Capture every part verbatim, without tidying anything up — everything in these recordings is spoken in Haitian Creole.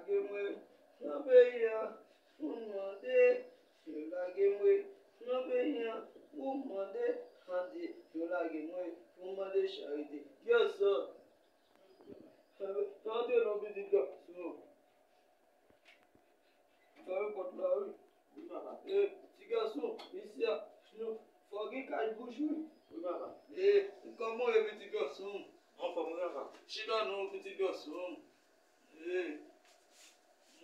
Lage mwen nan peyi a pou m mande, yo lage mwen nan peyi a pou m mande, ande, yo lage mwen pou m mande charite. Yes, sir. Antre non, pitit gason. Fèmen pòt la, wi. Wi, papa. E, ti gason, isi a, nou, fò gen kay bouch, wi. Wi, papa. E, kòman w ye, pitit gason? Anfòm, wi, papa. Chita non, pitit gason. E,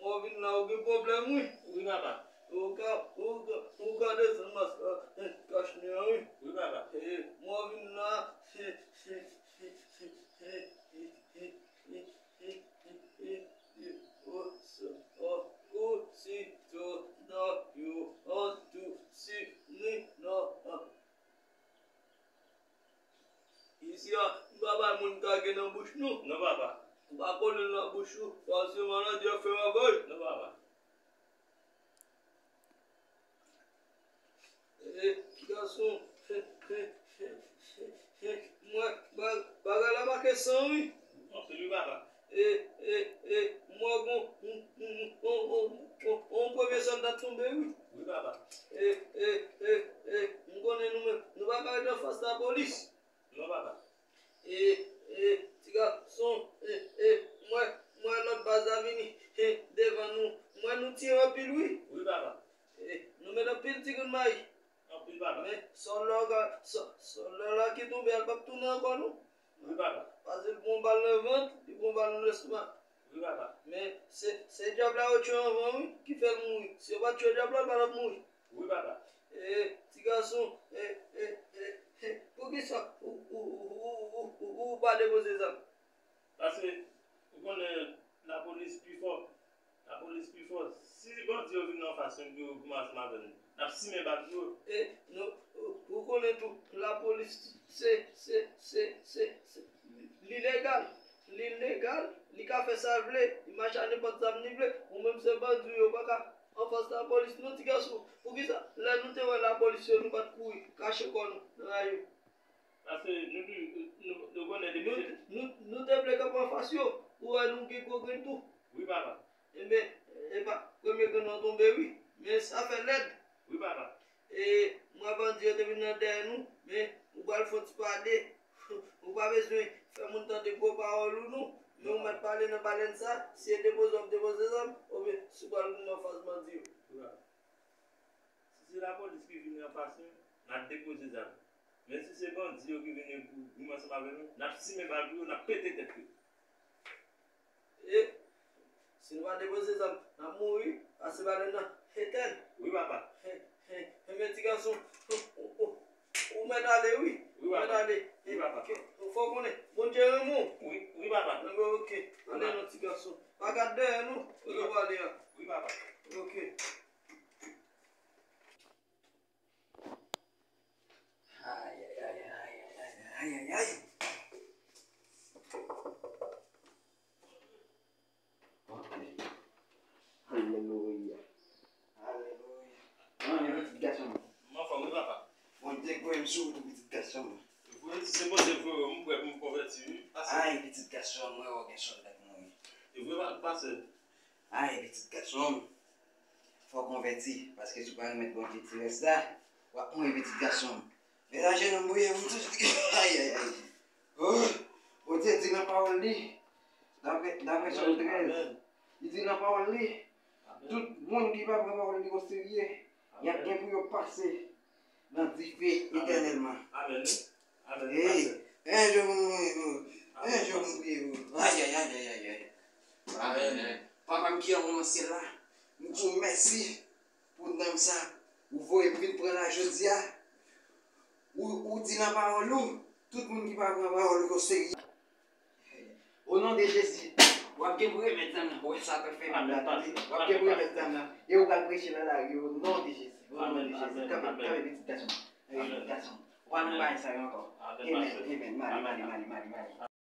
mwen vin la, ou gen pwoblèm, wi. Wi, papa. Ou ka, ou ka, ou ka desann mas, e, kachnen an, wi. Wi, papa. E, mwen vin la, e, e, e, e, e, e, e, e, e, e, e, e, o, s, o, u, si, to, w, antou, si, ni, nò, an. Isi a, m pa bay moun kage nan bouch nou. Non, papa. M pa kole l nan bouch ou, paske maladi ap fè ravaj. Non, papa. E, gason, e, e, e, e, e, mwen, ba-, bagay la make san, wi. Anpil, wi, papa. E, e, e, mwen gon, on, on, on, on, on, on premye sòlda tonbe, wi. Wi, papa. E, e, e, e, m konnen nou menm, nou pa ka ret anfas lapolis. Non, papa. E, e, ti gason, e, e, m wè, m wè lòt baz la vini, e, devan nou. M wè nou tire anpil, wi. Wi, papa. E, nou met anpil ti grenn mayi. Anpil, papa. Men, sòlda w ka, sò-, sòlda w la ki tonbe a, l p ap tounen ankò, non. Wi, papa. Paske l pran bal nan vant, li pran bal nan lestomak. Wi, papa. Men, se, se dyab la yo tchwe anvan, wi, ki fè l mouri. Si yo pa t tchwe dyab la, l pa t ap mouri. Wi, papa. E, ti gason, e, e, e, e, poukisa ou, ou, ou pa depoze zam? Paske, ou konnen, lapolis pi fò. Lapolis pi fò. Si bandi yo vin anfas nou, pou yo koumanse avè nou, n ap simen bal pou yo. E, nou, ou, ou konnen tou, lapolis, se, se, se, se, se, li legal. Li legal, li ka fè sa l vle, li mache ak nenpòt zam li vle. Ou menm se bandi, ou pa ka anfas lapolis, non, ti gason. Poukisa, lè nou te wè lapolis yo, nou pa t kouri, kache kò nou nan rayi? Paske nou, nou, nou, nou konnen depi nou, se nou, nou te vle kanpe anfas yo, pou wè nou gen gwo grenn tou. Wi, papa. Enben, epa, premye grenn nan tonbe, wi. Men sa fè lèd. Wi, papa. E, m wè bandi yo te vin nan dèyè nou, men ou pral fè yon ti pale. Ou pa bezwen fè moun tande gwo pawòl ou non. Men ou mèt pale nan balèn sa, si e depoze w ap depoze zam, oubyen si w pral goumen anfas bandi yo. Wi, papa. Si se lapolis ki vini anfas nou, n ap depoze zam. Men si se bandi yo ki vini pou goumen ansanm avè nou, n ap simen bal pou yo, n ap pete tèt yo. E, si nou pa depoze zam, n ap mouri, pase balèn nan, etèn. Wi, papa. He, he, he, men ti gason, ou, ou, ou, ou mèt ale, wi. Wi, papa. Ou mèt ale. Wi, papa. Ke, fò w konnen, Bondye renmen w. Wi, wi, papa. Enben, oke. Ale non, ti gason. Pa gad dèyè nou, kote w ale a. Wi, papa. Oke. Ay, ay, ay. Alelouya. Alelouya. Mwen, pitit gason mwen. M anfòm, wi, papa. Bondye voye m sou wout ou, pitit gason mwen. Vre, si se Bondye voye w, m prè pou m konvèti, wi. Pase. Ay, pitit gason mwen, w gen sòlda k mouri. E vre, pa-, pase. Ay, pitit gason m. Fò w konvèti, paske si w pa renmèt Bondye ti rès la, w ap mouri, pitit gason m. Men ajenou m bouyi, m tou, ay, ay, ay. Oh, Bondye di nan pawòl li, dapre, dapre Sòm trèz, li di nan pawòl li, tout moun ki pa pran pawòl li oserye, y ap gen pou yo pase nan dife etènèlman. Amèn. Amèn. Hey, un jour m mouri pou, un jour m priye pou. Ay, ay, ay, ay, ay, ay. Amèn. Papa m ki anwo nan syèl la, m di w mèsi pou nanm sa ou voye m vin pran la jodi a. Ou, ou di nan pawòl ou, tout moun ki pa pran pawòl ou oserye. O non de Jezi, w ap gen pou remèt zam nan. Ou wè sa k ap fè menm la, tande? W ap gen pou remèt zam nan. E ou pral preche nan lari, o non de Jezi. O non de Jezi. Kanpe, kanpe, pitit gason. Kanpe, pitit gason. Ou pa nan bagay sa yo ankò. Amen, amen. Male, male, male, male, male.